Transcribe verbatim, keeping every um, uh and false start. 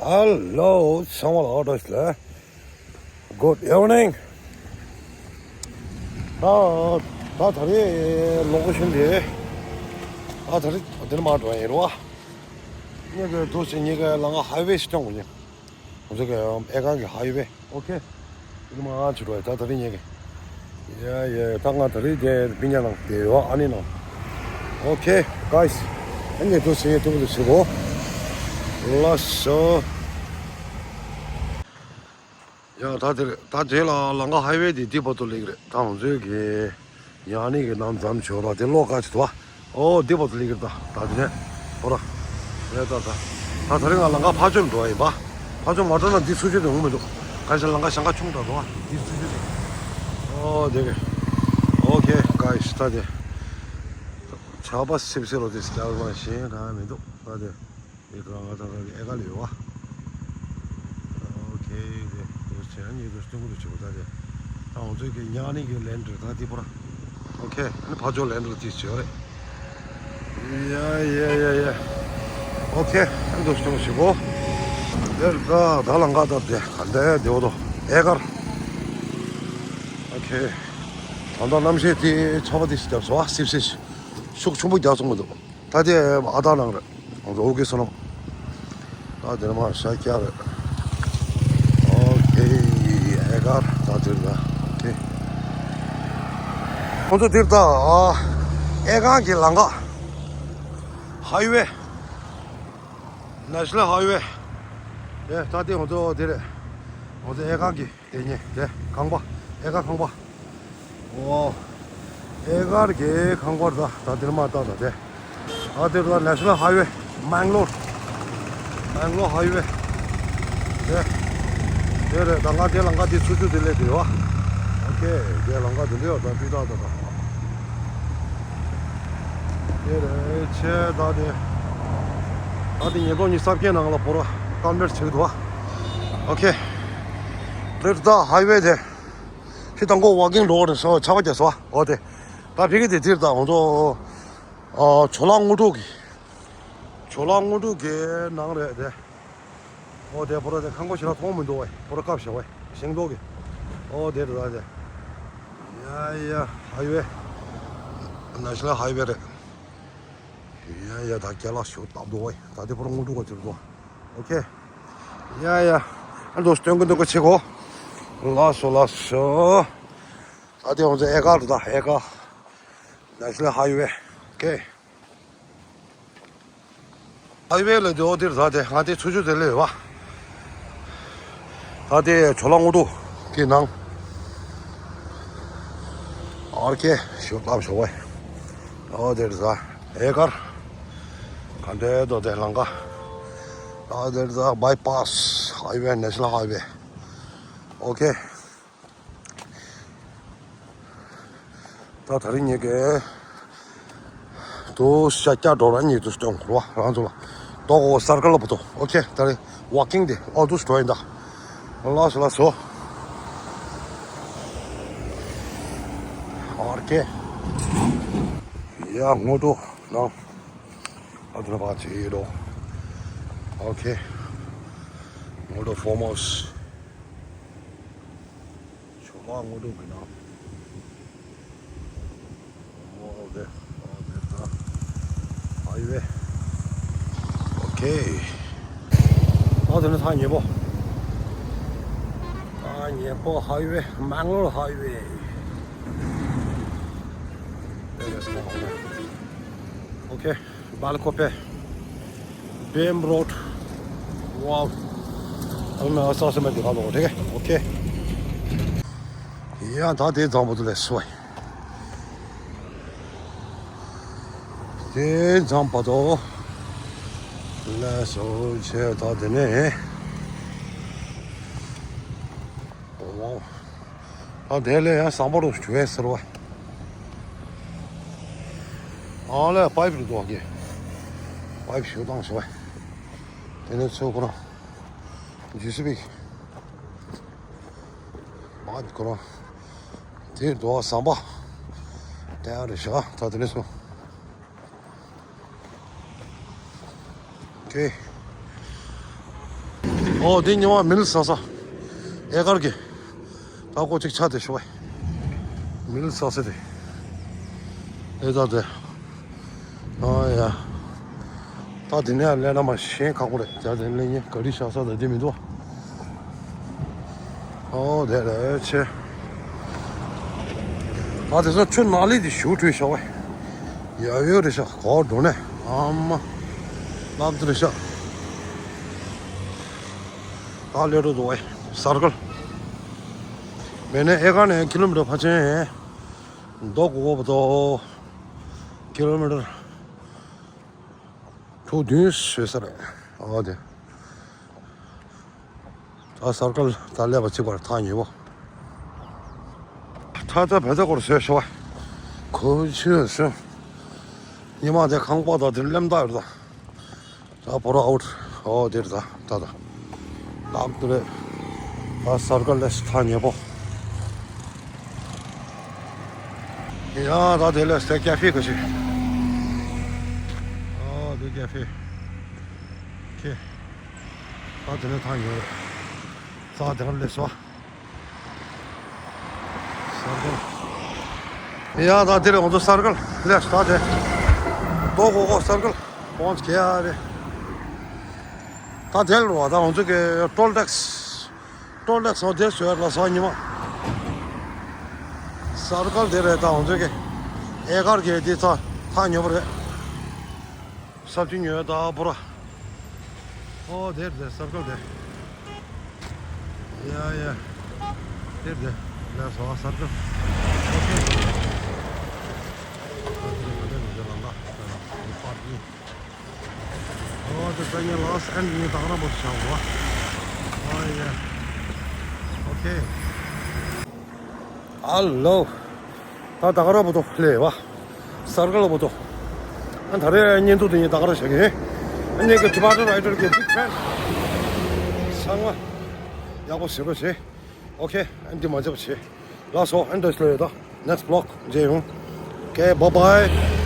Hello, ཚང་མ་ལ་བཀྲ་ཤིས་བདེ་ལེགས། Good evening. ད་ད་ད་རེས་ལོ་ཀེ་ཤན་དེ། ད་ད་རེས་འདིར་མར་འགྲོ་ཡིན་རེད་བ། ངས་གི་འདུག་སེ་ངས་གི་ལམ་ཁ་ཧའི་ཝེ་ཞིག་སྟོན་དགོས་ཡིན། ང་ཚོ་གི་ཨེ་ཀར་གི་ཧའི་ཝེ། ཨོ་ཁེ། འདིར་མར་ང་ཚོ་འགྲོ་ཡིན། ད་ད་རེས་ངས་གི། ཡ་ཡ། ད་ང་ད་རེས་དེ་སྤུན་ཀྱག་ནང་བསྡད་ཡོད། ཨ་ནི་ནང་། ཨོ་ཁེ་གྷའི་སི། ཨ་ངས་འདུག་སེ་ངས་ཐུག་པ་དེ་བྱེད་དགོས། ལགས་སོ། ཡ་ད་དེར་ད་དེ་ལ་ལམ་ཁ་ཧའི་ཝེ་དེ་འདི་བར་དུ་སླེབས་ཀྱི་རེད། ད་ང་ཚོའི་གི་ཡང་ནི་གི་ནང་འཛོམས་ཆོག་ར། དེ་ལོགས་ཁ་ཅིག་ཏུ་བ། ཨོ་འདི་བར་དུ་སླེབས་ཀྱི་རེད། ད་ད་དེ་ནས་ཧོ་ར། ཡ་ད་ད་ད་ད་རིང་ང་ལམ་ཁ་ཕར་ཕྱོགས་འགྲོ་བ་ཡིན་པ། ཕར་ཕྱོགས་མ་འགྲོ་ན་འདི་ཚུར་ཕྱོགས་དེ་འོང་མི་འདུག་ག་ཞིག་ལམ་ཁ་ཞེང་ཁ་ཆུང་དྲགས་འདུག་བ། འདི་ཚུར་ཕྱོགས་དེ། ཨོ་དེ་གི། ཨོ་ཁེ་གྷའི་སི། ད་དེ་ཆར་པ་སིབ་སིབ་ལོ་དེ་སྐྱ་བ་གཞན་གང་མི་འདུག་ད་དེ། ཨེ་ཀར་ང་ད་ལྟ་ཨེ་ཀར་ལ་ཡོད་བ། ཨོ་ཁེ། དེ་དུ་བྱས་ནས་དུ་སྟོན་གི་འདུག་བྱེད་པ་ད་རེད། ད་ང་ཚོའི་གི་ཉག་ནི་གི་ལེན་ཌར་ད་དེ་པོ་ར། ཨོ་ཁེ། ཨ་ནི་ཕར་ཕྱོགས་ལེན་ཌར་དེ་བྱེད་རེད། ཡ་ཡ་ཡ་ཡ། ཨོ་ཁེ། ཨ་ནི་དུ་སྟོན་གི་བྱེད་གོ། དེར་ད་ད་ལམ་ཁ་ད་དེ་ག་འདྲ་དེ་འོ་དོ་ཨེ་ཀར། ཨོ་ཁེ། ད་ལྟ་གནམ་གཤིས་དེ་ཆར་པ་དེ་ཞིག་བརྒྱབ་སོང་བ། སིབ་སིབ་ཤུགས་ཆེན་པོ་བརྒྱབ་སོང་མི་འདུག་ད་དེ་ཨ་ད་ནང་རེད། ང་ཚོ་ཨོ་ཀེ་སོ་ནམ། ད་དེར་མར་ཤར་རྒྱག་རེད། ཨོ་ཁེ། ཨེ་ཀར་ད་དེར་ད། ཨོ་ཁེ། ཁོང་ཚོ་དེར་ད་ཨ་ཨེ་ཀར་གྱི་ལམ་ཁ། ཧའི་ཝེ། ནེ་ཤ་ནལ་ཧའི་ཝེ། དེ་ད་དེ་ང་ཚོ་དེ་རེད། ང་ཚོ་ཨེ་ཀར་གྱི། དེ་ནས་དེ་ཁང་པ། ཨེ་ཀར་ཁང་པ། ཨོ། ཨེ་ཀར་གྱི་ཁང་པ་རེད། ད་ད་དེར་མར་ལྟ་ད་དེ། ད་དེར་ད་ནེ་ཤ་ནལ་ཧའི་ཝེ། མེང་ལོར། མེང་ལོར་ཧའི་ཝེ། དེ། དེ་རེད། ད་ང་དེ་ལམ་ཁ་དེ་ཚུར་ཕྱོགས་དེ་སླེབས་བསྡད་ཡོད་བ། ཨོ་ཁེ། དེ་ལམ་ཁ་དེ་འདྲ་ཡོད། ད་སྤུས་དག་ད་ད། དེ་རེད་ཆེ་ད་དེ། ད་དེ་ཉེན་རྟོག་གཉིས་ས་ཁྱེད་ནང་ལ་བོར་བ་ཀམ་པེར་བྱེད་འདུག་བ། ཨོ་ཁེ། དེར་ད་ཧའི་ཝེ་དེ། ཕྱི་དང་པོ་ཝོག་ཀིང་འགྲོ་བ་རེད་སོ། ཆར་པ་བརྒྱབ་སོང་བ། འོ་དེ། ད་ཕ་གི་དེ་དེར་ད་ང་ཚོ། ཨ་ཇོ་ལགས་དངོས་གྲུབ་ཀྱི། ཇོ་ལགས་དངོས་གྲུབ་ཀྱི་ནང་རེད་དེ། འོ་དེ་པོ་ར་དེ་ཁང་པ་ཞིག་ལ་མཐོང་མི་འདུག་བས། པོ་ར་བཀབ་བཞག་བས། ཞིང་ཏོག་གི། འོ་དེ་རེད་ད་དེ། ཡ་ཡ་ཧའི་ཝེ། ནེ་ཤ་ནལ་ཧའི་ཝེ་རེད། ཡ་ཡ་ད་རྒྱ་ལག་ཞོ་བཏབ་འདུག་བས། ད་དེ་པོ་ར་དངོས་གྲུབ་ག་དེ་རེད་འདུག་ཨོ་ཁེ། ཡ་ཡ། ཨ་འདུག་སྟོན་གི་འདུག་གི་ཆེ་གོ། ལགས་སོ་ལགས་སོ། ད་དེ་ང་ཚོ་ཨེ་ཀར་རེད་ད་ཨེ་ཀར། ནེ་ཤ་ནལ་ཧའི་ཝེ། ཨོ་ཁེ། ཧའི་ཝེ་ལ་དེ་འོ་དེར་ད་དེ་ང་དེ་ཚུར་ཕྱོགས་དེ་སླེབས་བ། ད་དེ་ཇོ་ལགས་དངོས་གྲུབ་ཀྱི་ནང་། ཨོ་ཁེ་ཞོ་བཏབ་ཞོ་བས། འོ་དེར་ད་ཨེ་ཀར། ག་འདྲའི་འདུག་དེ་ལམ་ཁ། ད་དེར་ད་བྷའི་པ་སི་ཧའི་ཝེ། ནེ་ཤ་ནལ་ཧའི་ཝེ། ཨོ་ཁེ། ད་ད་རིང་ངེད་ཀྱིས་དུ་ཤ་སྐྱ་འགྲོ་ར་ཉིད་དུ་སྟོན་གོ་བ་རང་ཚོ་ལ། ཏོག་གོ་སར་ཀལ་ལ་བུ་ཏོ། ཨོ་ཁེ། ད་རིང་ཝོག་ཀིང་དེ་ཨོ་དུ་སི་འགྲོ་ཡིན་ད། ལགས་སོ་ལགས་སོ། ཨོ་ཁེ། ཡ་དངོས་གྲུབ་ནང་། ཨ་དུ་ན་པ་ཅི་ཡོད་རོ། ཨོ་ཁེ། དངོས་གྲུབ་ཧྥོར་མོ་སི། ཇོ་ལགས་དངོས་གྲུབ་ཀྱི་ནང་། ཨོ་དེ། ཨོ་དེ་ད། ཧའི་ཝེ། ཨོ་ཁེ། ཨོ་དེ་ནི་ཐག་ཉེ་པོ། ཐག་ཉེ་པོ་ཧའི་ཝེ། མེང་ལོར་ཧའི་ཝེ། ཨོ་ཁེ། སྦེལ་ཀོབ་པེ། བེམ་རོཌ། ཝའོ། ཨ་ནི་ས་སེ་མ་དེ་ག་ལོ་རེད། ཨོ་ཁེ། ཡ་ད་དེ་འཛམ་བུ་དུ་ལས་སོ། དེ་འཛམ་བུ་དུ་ལས་སོ་ཆེ་ད་དེ་ནས། ཨོ། ད་དེ་ལས་ཡང་ཟམ་པ་རུ་བྱུང་བས་ཟེར་བ། ཨ་ལས་པའིབ་རུ་འདུག་གི། པའིབ་ཞུ་བཏང་ཞུ་བས། དེ་ནས་ཚུར་ཁོ་རང་། ཇི་སི་པི། པའིབ་ཁོ་རང་། དེ་འདུག་ཟམ་པ། དེ་ཡང་རེད་ཤག་ད་དེ་ནས་སོང་། ཨོ་ཁེ། ཨོ་དེ་ཉི་མ་མི་ལ་ས་ས་ཨེ་ཀར་གི་ད་ཀོ་ཅིག་ཆ་དེ་ཤོ་བའི་མི་ལ་ས་ས་དེ་ཨེ་ད་དེ། ཨ་ཡ། ད་དེ་ནས་ལས་ན་མ་ཤེས་ཁག་པོ་རེད། ད་དེ་ལས་ཉེ་ག་རི་ཤ་ས་ད་དེ་མི་འདུག་ཨོ་དེ་རེད་ཆེ། ད་དེ་ཚོ་ཆུ་ནག་ལི་དེ་ཞུ་འཁྲུལ་ཤག་བས། ཡ་ཡོ་རེ་ཤག་གོ་འགྲོ་ནས་ཨ་མ། ལབ་དེ་རེ་ཤག་ད་ལས་འགྲོ་འདུག་བས་སར་ཀལ། མེད་ནས་ཨེ་ཀ་ནས་ཁི་ལོ་མི་ཊར་ཕ་ཆེན་ཡས། མདོ་གོ་བ་དོ། ཁི་ལོ་མི་ཊར། ཕྲུག་བདུན་བཟོས་ས་རེད། ཨོ་དེ། ད་སར་ཀལ་ད་ཀླད་པ་གཅིག་པར་ཐག་ཉེ་པོ། ད་ད་བེ་ད་སྐོར་བཟོས་ཤོག་བ། ཁོ་ཆུ་སོ། ཉི་མ་དེ་ཁང་པ་དང་དེ་ལེམ་ད་ཡོད་ད། ད་བོ་ར་ཨའུ་ཊི། ཨོ་དེར་ད་ད་ད། ལག་ཏུ་རེད། ད་སར་ཀལ་ལས་ཐག་ཉེ་པོ། ཡ་ད་དེ་ལས་ད་ཀ་ཧྥེ་ག་ཞིག་ཨོ་དེ་ཀ་ཧྥེ། ཁེ། ད་དེ་ནས་ཐག་ཉེ་རེད། ས་དེ་རང་ལས་སོ། སར་ཀལ། ཡ་ད་དེ་རེད་ང་ཚོ་སར་ཀལ་ལས་ད་དེ། ཏོ་གོ་གོ་སར་ཀལ་ཁོང་ཚོ་ཁྱེར་ཡ་རེད། ད་དེ་ལ་རོ་ད་ང་ཚོ་གི་ཊོལ་ཊེག་སི། ཊོལ་ཊེག་སི་འོ་དེ་བཟོས་ལ་ས་ཉི་མ། སར་ཀལ་དེ་རེད་ད་ང་ཚོ་གི་ཨེ་ཀར་གི་དེ་ཐག་ཐག་ཉེ་པོ་རེད། ས་བཅུ་ཉོས་ད་པོ་ར། ཨོ་དེར་དེ་སར་ཀལ་དེ། ཡ་ཡ། དེར་དེ། ལས་སོ་སར་ཀལ། ཨོ་ཁེ། ཨོ་དེ་ས་ཉི་ལ་ས་ཨན་ནི་དང་ར་མོ་ཤ་བ། ཨོ་ཡ། ཨོ་ཁེ། ཨ་ལོ། ད་ད་ག་ར་བོ་ཏོ་ལེ་བ། སར་ཀལ་བོ་ཏོ། ཨ་ད་རེ་བརྙན་ཐུང་དེ་ཉིད་ད་ག་ར་བྱ་གི་ཡིན། ཨ་ནི་གི་ཊི་བ་ཊར་རའི་ཌར་གི་བིག་ཕེན། ཚང་མ། ཡག་པོ་བྱེད་རོགས་བྱེད། ཨོ་ཁེ། ཨ་འདི་མ་འཇབ་བྱེད། ལགས་སོ་ཨ་འདྲ་ཞིག་ལ་ཡོད་ད། ནེག་སི་ཊི་བི་ལོག་མཇལ་ཡོང་། ཨོ་ཁེ་བྷའི་བྷའི།